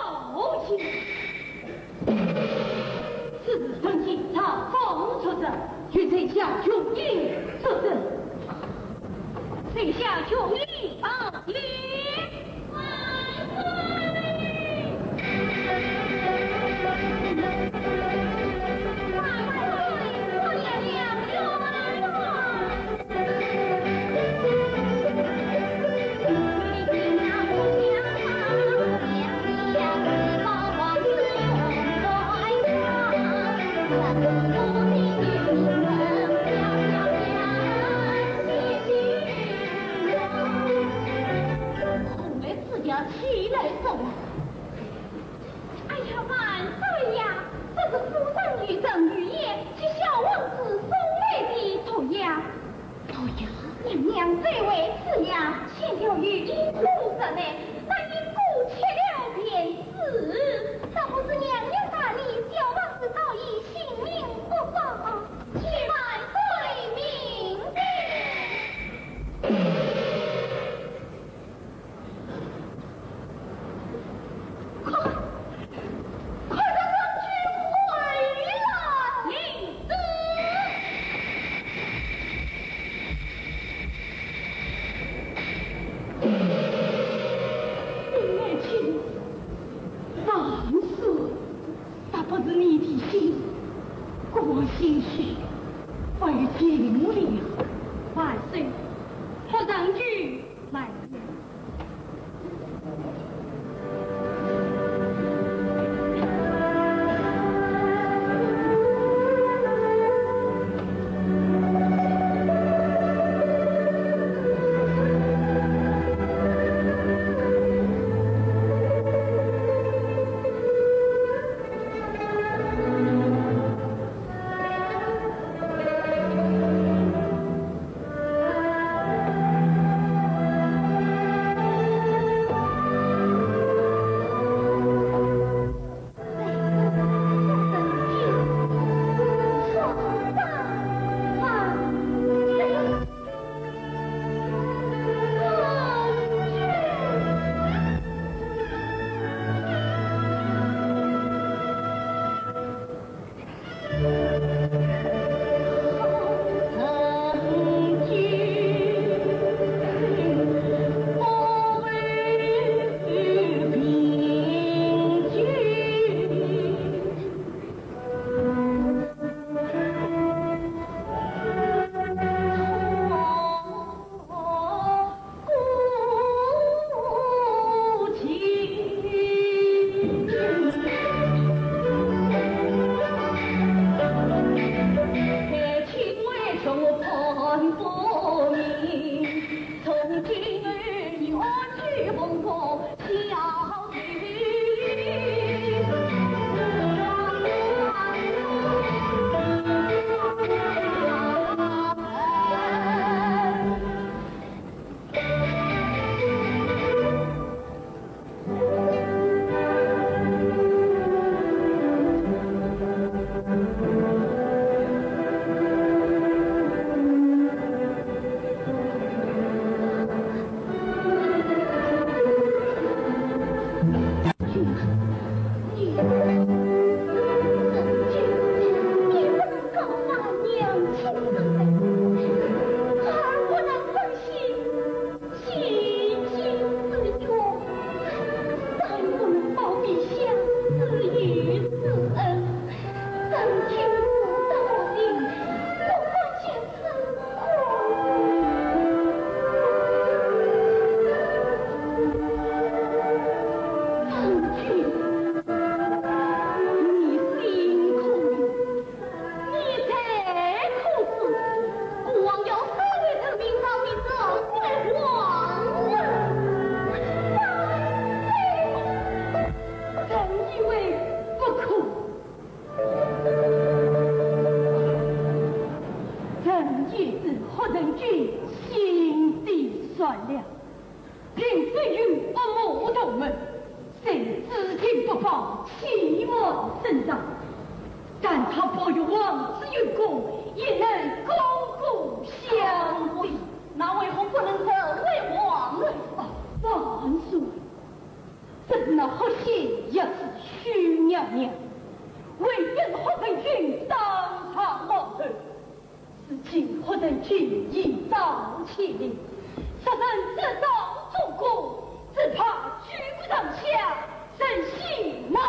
信？ 此事本是朝方出事，与这下穷英作证。这下穷英啊，你万岁！万岁！万岁！万岁！ 红梅子要起来说：“哎呀，万岁呀！这是夫人御赐御药，替小王子送来的毒药。毒药？娘娘最为此药，先要御医姑说来，那医姑吃了便死。若不是娘娘大义，小王子早已性命不保。请万岁明鉴。” 快，快让将军回来！领旨。林爱卿，万岁！若不是你提醒，我险些被禁了。万岁，霍将军慢。君心地善良，并非与恶魔同门，虽知情不报，欺瞒深长。但他保佑皇子有功，也能功过相抵。那为何不能这为王呢？啊，万岁！ 怎奈何县衙是许娘娘，为人何文君当上皇后，如今何文君已遭牵连，若然自报中宫，只怕举国上下人心难